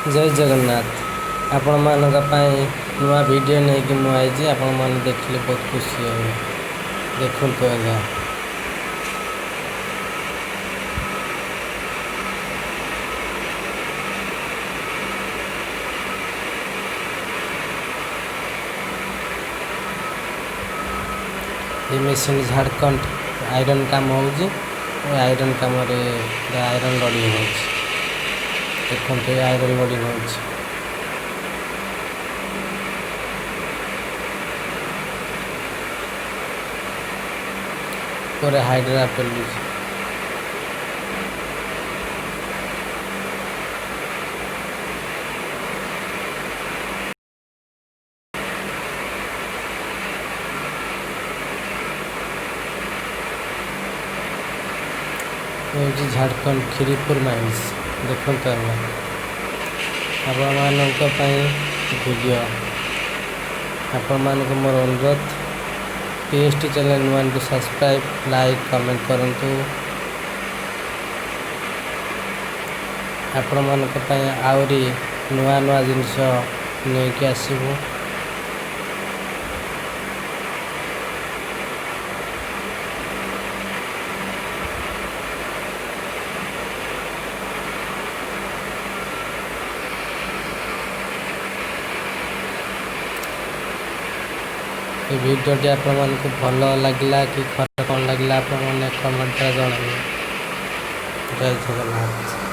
ଜୟ ଜଗନ୍ନାଥ। ଆପଣମାନଙ୍କ ପାଇଁ ନୂଆ ଭିଡ଼ିଓ ନେଇକି ମୁଁ ଆଇଛି। ଆପଣମାନେ ଦେଖିଲେ ବହୁତ ଖୁସି ହେବେ। ଦେଖନ୍ତୁ ଆଜ୍ଞା, ଏ ମେସିନ୍ ଝାଡ଼ଖଣ୍ଡ ଆଇରନ୍ କାମ ହେଉଛି। ଆଇରନ୍ କାମରେ ଆଇରନ୍ ଲୋଡ଼ିଂ ହେଉଛି। ଦେଖନ୍ତୁ, ଏ ଆଇରନ୍ ଲୋଡ଼ିଂ ହେଉଛି। ଉପରେ ହାଇଡ୍ରା ପେଲୁଛି। ହେଉଛି ଝାଡ଼ଖଣ୍ଡ ଖିରିପୁର ମାଇନ୍ସ। ଦେଖନ୍ତୁ ଆଜ୍ଞା, ଆପଣମାନଙ୍କ ପାଇଁ ଭିଡ଼ିଓ। ଆପଣମାନଙ୍କୁ ମୋର ଅନୁରୋଧ, ପି ଏସ୍ ଟି ଚ୍ୟାନେଲ୍ ୱାନ୍କୁ ସବସ୍କ୍ରାଇବ୍, ଲାଇକ୍, କମେଣ୍ଟ କରନ୍ତୁ। ଆପଣମାନଙ୍କ ପାଇଁ ଆହୁରି ନୂଆ ନୂଆ ଜିନିଷ ନେଇକି ଆସିବୁ। ଏ ଭିଡ଼ିଓଟି ଆପଣମାନଙ୍କୁ ଭଲ ଲାଗିଲା କି ଖରାପ କ'ଣ ଲାଗିଲା, ଆପଣମାନେ କମେଣ୍ଟ ଦ୍ୱାରା ଜଣାଇବେ। ଜୟ ଜଗନ୍ନାଥ।